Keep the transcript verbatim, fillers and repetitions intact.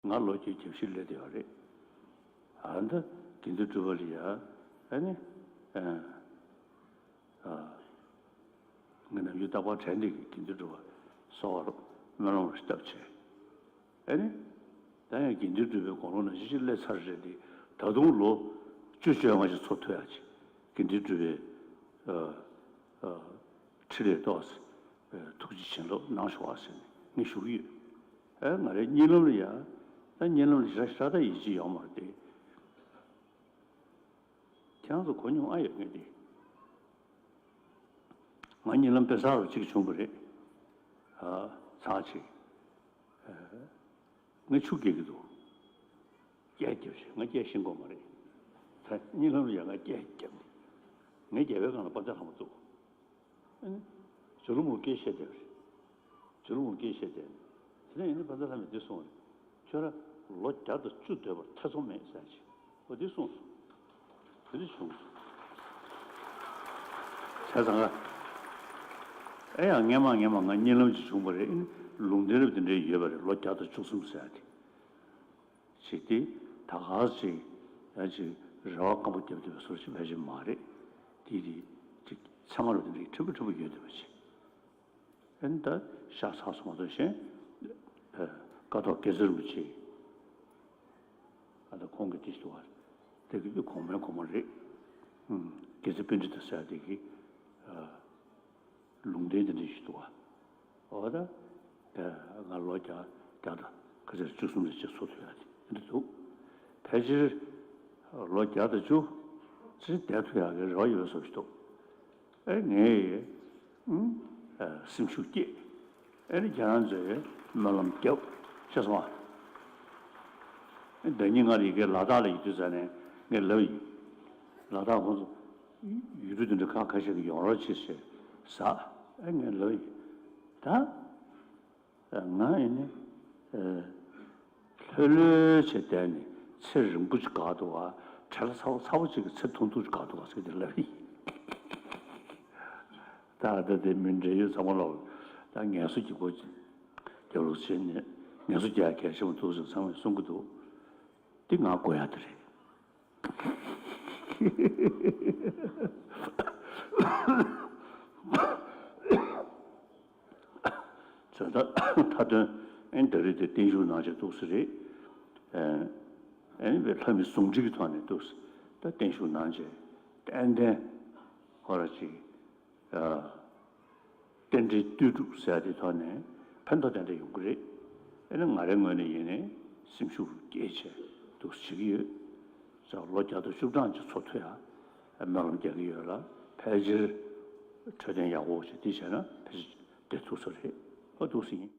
ང་ལོ་བརྒྱད་བརྒྱད་ཅུ་སླེབས་བསྡད་ཡོད་རེད། ཨ་ད་དགེ་འདུན་གྲུབ་པ་ལ་ཡ་ཨ་ནི་ཨ་ཨ་ངས་ནམ་རྒྱུན་རྟག་པར་དྲན་བསྡད་ཀྱི། དགེ་འདུན་གྲུབ་པ་སོགས་ལ་སྨོན་ལམ་རེ་བཏབ་བྱས། ཨ་ནི་ད་ཡང་དགེ་འདུན་གྲུབ་པའི་དགུང་ལོ་ནང་བཞིན་ཅིག་སླེབས་ཚར་རེད་དེ། ད་དུང་ལོ་བཅུ་བཅོ་ལྔ་ཞིག་འཚོ་ཐུབ་ཡག་ཅིག་དགེ་འདུན་གྲུབ་པའི་ཨ་ཨ་འཕྲིན་ལས་ཏོག་ཙམ་ཐུགས་རྗེ་བྱིན་རླབས་གནང་ཤོག་ཨ་ཟེར་ནས་ངས་ཞུ་གི་ཡོད། ཨེ་ང་རའི་གཉིད་ལམ་ལ་ཡ། ད་གཉིད་ལམ་ལ་ཞེ་དྲག་ཞེ་དྲག་ཡིད་ཆེས་ཡོད་མ་རེད་དེ། ཁྱེད་རང་ཚོ་གོ་མྱོང་ཨ་ཡོད་ངེས་དེ། ང་གཉིད་ལམ་དཔེ་གསར་པ་གཅིག་བྱུང་བ་རེད། ཨ་ཚར་ཅིག་ངས་ཆུ་རྐྱལ་གྱི་འདུག་རྐྱལ་རྒྱབ་ཤིག་ང་རྐྱལ་ཤེས་ཀྱི་ཡོད་མ་རེད། ད་གཉིད་ལམ་ལ་ཡ་ང་རྐྱལ་རྒྱབ་ནས། ངའི་རྒྱབ་པའི་སྒང་ལ་དཔལ་ལྡན་ལྷ་མོ་འདུག་ཨ་ནི་ཇོ་ལུ་མོར་སྐད་བཤད་བསྡད་པ་རེད། ཇོ་ལུ་མོར་སྐད་བཤད་བསྡད་ནས། དེ་ནས་ཡིན་ན་དཔལ་ལྡན་ལྷ་མོས་འདི་གསུངས་པ་རེད། ཁྱོད་རང་ལོ་བརྒྱ་དང་བཅུ་སྡོད་པར་ཐེ་ཚོམ་མེད་ཟེར་ཅིག་འོ་འདི་གསུངས་སོང་། དེ་འདྲ་བྱུང་སོང་། བྱས་ཙང་ང་། ཨེ་ཡང་སྔན་མ་སྔན་མ་ང་གཉིད་ལམ་ཅིག་བྱུང་བ་རེད། ཨེ་ནི་ལུང་བསྟན་རབ་དེ་འདྲའི་ཡོད་པ་རེད། ལོ་བརྒྱ་དང་བཅུ་གསུམ་ཟེར་ཡ་དེ། བྱས་ཏེ་ད་ག་ཅིག་ཡང་ཅིག་རེ་བ་སྐམ་པོ་བརྒྱབ་བསྡད་པའི་བཟོ་ཞིག་ཕལ་ཆེར་མ་རེད། དེ་རེད། ཅིག་ཚད་མ་རབ་དེ་འདྲའི་ཕྲན་བུ་ཕྲན་བུ་ཡོད་བསྡད་པ་ཅིག་ཨེ་ནི་ད་ཤ་ཚ་སོང་མ་གཏོགས་གཞན། ཨ་ཀཿཐོག་དགེ་རྩ་རིན་པོ་ཆེ། ཨ་ད་ཁོང་གི་དེ་ཞིག་འདུག་བ། དེ་གི་གོང་མའི་གོང་མ་རེད། ཨུམ། དགེ་རྩ་པཎྜི་ཏ་ཟེར་དེ་གི་ཨ་ལུང་བསྟན་དེ་འདྲ་ཞིག་འདུག་བ། འོ་ད། ཨ་ང་ལོ་བརྒྱ་བརྒྱ་དང་ཁ་ཤས་བཅུ་གསུམ་ལ་ཅིག་འཚོ་ཐུབ་ཡ་དེ་འདྲ་འདུག་ཕལ་ཆེར་ལོ་བརྒྱ་དང་བཅུ་ཅིག་བསྡད་ཐུབ་ཡ་གི་རེ་བ་ཡོད་བཟོ་ཞིག་འདུག་ཨེ་ངས་ཨུམ་ཨ་སེམས་ཤུགས་བསྐྱེད། ཨེ་ནི་ཁྱེད་རང་ཚོས་སྨོན་ལམ་རྒྱབ། ཤེས་སོང་ཨ། ཟླ་ཉིན་ང་རང་ཡི་གེ་ལ་དྭགས་ལ་ཡོད་དུས་ཙ་ནས་ངས་ལབ་ཡིན། ལ་དྭགས་ཁོང་ཚོ་ཡུལ་གྲུ་དེ་འདྲ་ཁག་ཁ་ཤས་ཀྱི་ཡོང་རོགས་བྱེད་ཟེར་ཟ། ཨེ་ངས་ལབ་ཡིན། ད་ང་ཡིན་ནི་ཨ་ལྷོད་ལྷོད་བྱས་བསྡད་ནས་ཚེ་རིང་པོ་ཅིག་འགོར་འདུག་བ། བྲེལ་ཚ་བོ་ཚ་བོ་ཅིག་གིས་ཚེ་ཐུང་ཐུང་ཅིག་འགོར་འདུག་བ་ཟེར་ཏེ་ལབ་ཡིན། ད་ད་དེ་མི་འདྲ་ཡོད་ཚང་མ་ལོག་ད་ངལ་གསོ་རྒྱག་དགོས། རྒྱབ་ལོག་བྱས་ནས་ངལ་གསོ་རྒྱག་གལ་ཆེན་པོ་འདུག་ཟེར་ཚང་མས་གསུང་གི་འདུག་འདི་ང་དགོས་ཡ་དེ་རེད། ད་ལྟ་མཐའ་དོན་ཨེ་ད་རེས་དེ་བརྟན་བཞུགས་གནང་བྱས་འདུག་སེ་རེད། ཨེ་ཨེ་ལྷ་མི་ཟུང་འབྲེལ་གྱི་ཐོག་ནས་འདུག་སེ་ད་བརྟན་བཞུགས་གནང་བྱས་ཏན་ཏན་ཧོ་ར་ཅིག་རྟེན་འབྲེལ་ལྟོས་གྲུབ་ཟེར་ཡ་དེ་ཐོག་ནས་ཕན་ཐོགས་ཏན་ཏན་ཡོང་གི་རེད། ཨེ་ན་ང་རའི་ངོས་ནས་ཡིན་ནའི་སེམས་ཤུགས་བསྐྱེད་བྱས་འདུག་བྱེད་ཀྱི་ཡོད། ལོ་བརྒྱ་དང་བཅུ་གྲངས་ཅིག་འཚོ་ཐུབ་ཡ་སྨོན་ལམ་རྒྱག་གི་ཡོད་ལ། ཕལ་ཆེར་འཕྲོད་བསྟེན་ཡག་པོ་ཞིག་དེ་བྱས་ན་ཕལ་ཆེར་བསྡད་ཐུབ་ས་རེད། ཨ་འདུག་སེ་ཡིན།